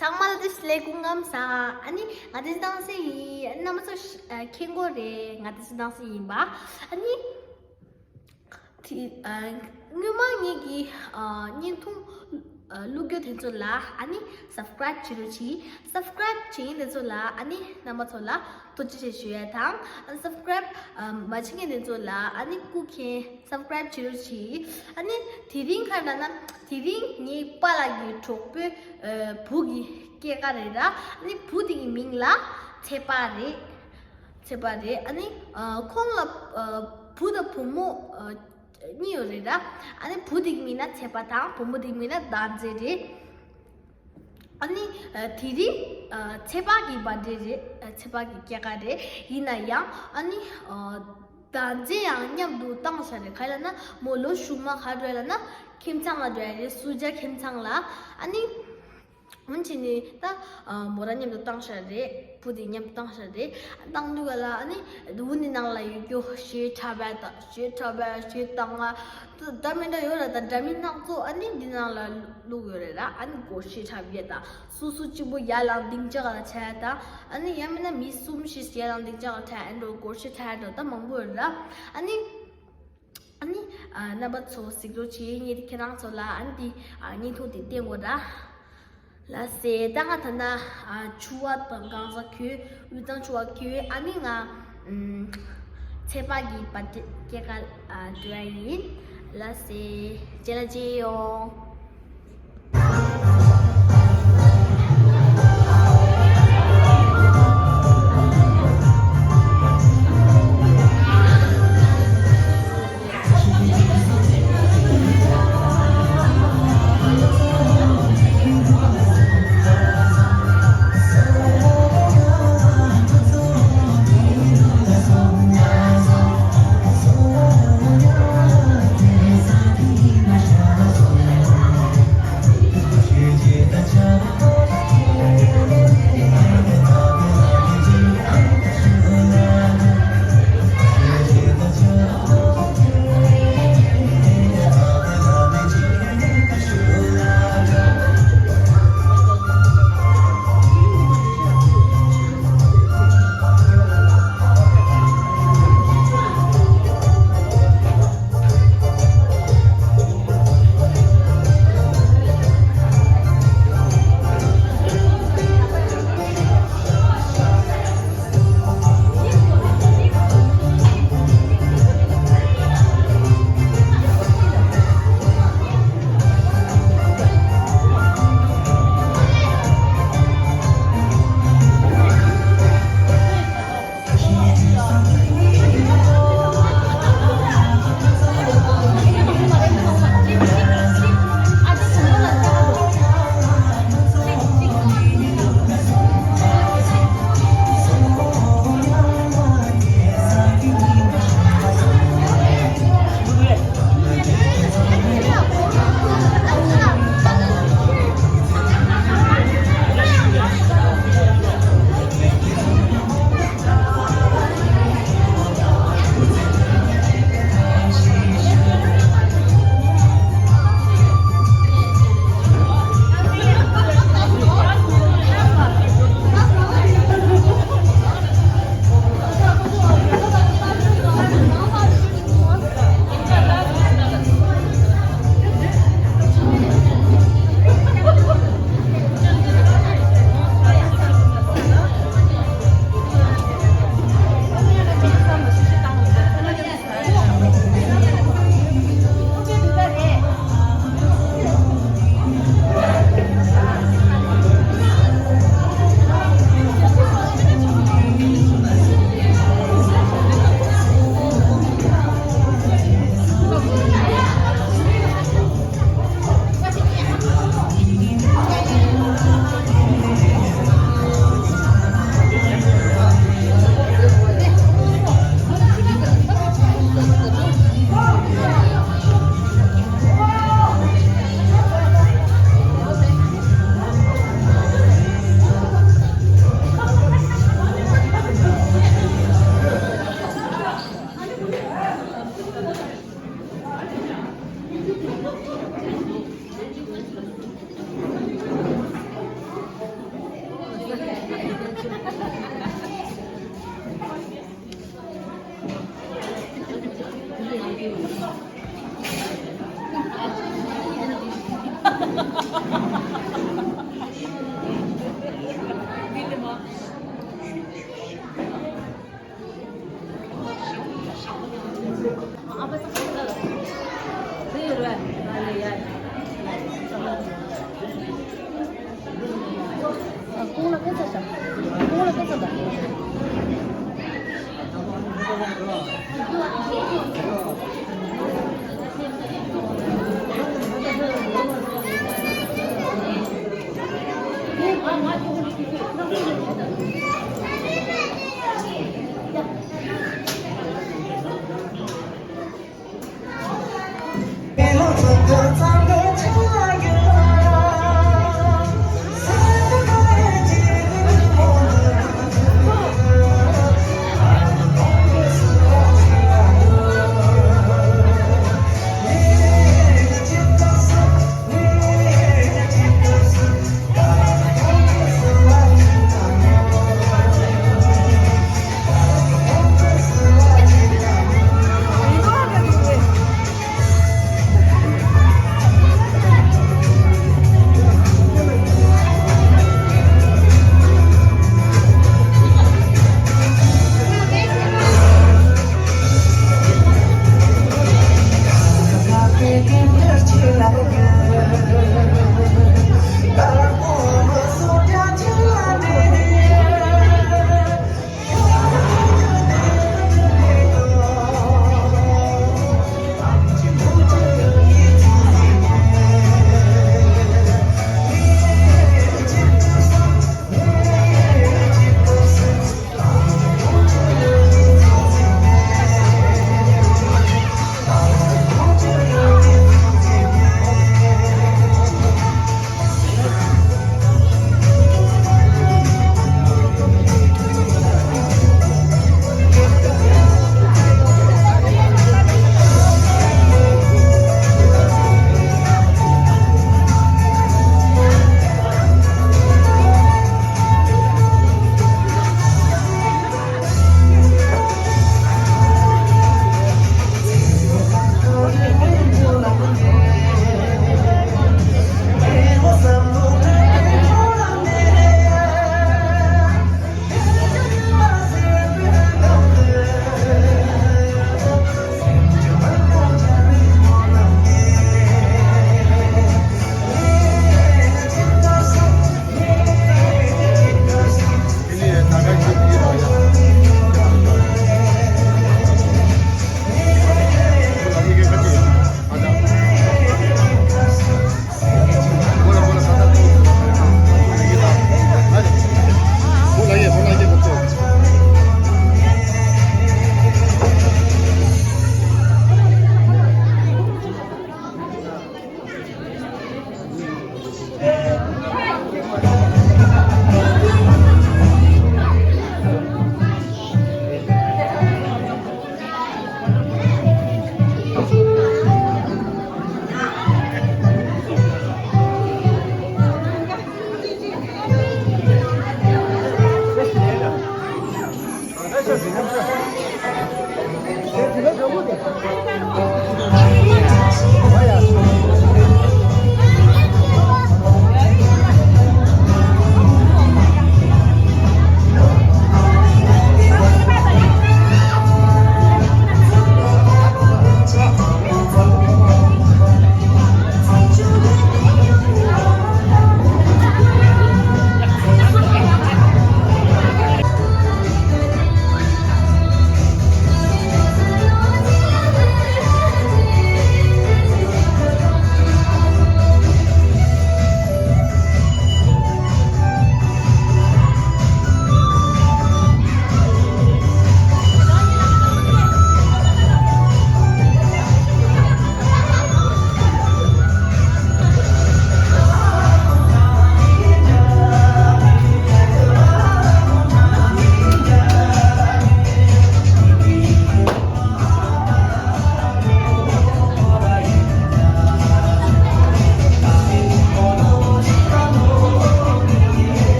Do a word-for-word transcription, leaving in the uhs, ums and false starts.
ཚང་མ་ལ་བདེ་སྐྱིད་ལས་སྐུ་ཁམས་བཟང་། ཨ་ནི་ང་བདེ་སྐྱིད་བཏང་སྲིད་ཡིན། ཨ་ནི་རྣམ་པ་ཚོ་ཤ- ཨ་མཁྱེན་གོ་རེད། ང་བདེ་སྐྱིད་བཏང་སྲིད་ཡིན་པ། ཨ་ནི་དེ་ཨ་སྔོན་མ་ངེད་ཀྱི་ཨ་བརྙན་ཐུང་ཨ་བླུག་རྒྱུ་དེ་ཚོ་ལ་ཨ་ནི་སབ་སི་ཀ་རེབ་བྱེད་རོགས་གྱིས། སབ་སི་ཀ་རེབ་བྱེད་མཁན་དེ་ཚོ་ལ་ཨ་ནི་རྣམ་པ་ཚོ་ལ་ཐུགས་རྗེ་ཆེ་ཞུ་ཡ་དང་། ཨ་ནི་སབ་སི་ཀ་རེབ་ཨ་མ་བྱེད་མཁན་དེ་ཚོ་ལ་ཨ་ནི་སྐུ་མཁྱེན། སབ་སི་ཀ་རེབ་བྱེད་རོགས་གྱིས། ཨ་ནི་དེ་རིང་ག་རེ་ལབ་ན། དེ་རིང་ངའི་པཱ་ལགས་ཀྱི་གྲོགས་པོའི་ཨ་བུ་གི་སྐྱེས་སྐར་རེད་ར། ཨ་ནི་བུ་དེ་གི་མིང་ལ་ཚེ་དཔག་རེད། ཚེ་དཔག་རེད། ཨ་ནི་ཨ་ཁོང་ལ་ཨ་བུ་དང་བུ་མོ་ཨ་གཉིས་ཡོད་རེད་ར། ཨ་ནི་བུ་དེ་གི་མིང་ལ་ཚེ་དཔག་དང་བུ་མོ་དེ་གི་མིང་ལ་བདག་འཛིན་རེད། ཨ་ནི་ཨ་དེ་རིང་ཨ་ཚེ་དཔག་གི་བར་ཌེ་རེད། ཨ་ཚེ་དཔག་གི་སྐྱེས་སྐར་རེད། ཡིན་ན་ཡང་ཨ་ནི་ཨ་བདག་འཛིན་ཡང་མཉམ་དུ་བཏང་བཞག་རེད། ག་རེ་ལབ་ན་མོ་ལོ་གཞུག་མ་ག་རེ་འགྲོ་ཡ་ལབ་ན་ཁྱིམ་ཚང་ལ་འགྲོ་ཡ་རེད། སུ་ཇཱ་ཁྱིམ་ཚང་ལ། ཨ་ནི་འོན་ཆེ་ནི་ད་ཨ་མོ་རང་མཉམ་དུ་བཏང་བཞག་རེད། བུ་དེ་མཉམ་དུ་བཏང་བཞག་རེད། བཏང་དུས་ག་ལ་ཨ་ནི་འུ་ནི་ནང་ལ་ཡོད་རྒྱུ་གཞས་འཁྲབ་པ་དང་གཞས་འཁྲབ་པ་གཞས་བཏང་ང་། ད་མི་འདྲ་ཡོད་ར། ད་འདྲ་མིན་སྣ་ཚོགས་ཨ་ནི་འདི་ནང་ལ་བླུགས་ཡོད་རེད་ར། ཨ་ནི་སྒོར་གཞས་འཁྲབ་ཡས་དང་། སུ་སུ་གཅིག་པོ་ཡར་ལངས་ལྡིང་ཅག་ལ་ཆ་ཡ་དང་། ཨ་ནི་ཡང་མིན་ན་མི་གསུམ་བཞི་ཡར་ལངས་ལྡིང་ཅག་ལ་ཆ་ཡ་འགྲོ། སྒོར་གཞས་འཁྲབ་ཡ་འགྲོ། ད་མང་པོ་ཡོད་ར། ཨ་ནི་ཨ་ནི་ཨ་རྣམ་པ་ཚོ་གཟིགས་རོགས་བྱེད། ངས་ཁྱེད་རང་ཚོ་ལ་ཨ་ནི་འདི་ཨ་བརྙན་ཐུང་དེ་བསྟན་དགོས་ར། ལགས་སེ། ད་ང་ད་ལྟ་ཨ་ཆུ་བ་དང་གང་ཟག་གི་དབུས་གཙང་ཆུ་བ་གི། ཨ་ནི་ང་ཨམ་ཚེ་དཔག་གི་བར་ཌེ་སྐྱེས་སྐར་ཨ་འགྲོ་ཡ་ཡིན། ལགས་སེ། རྗེས་ལ་མཇལ་ཡོང་།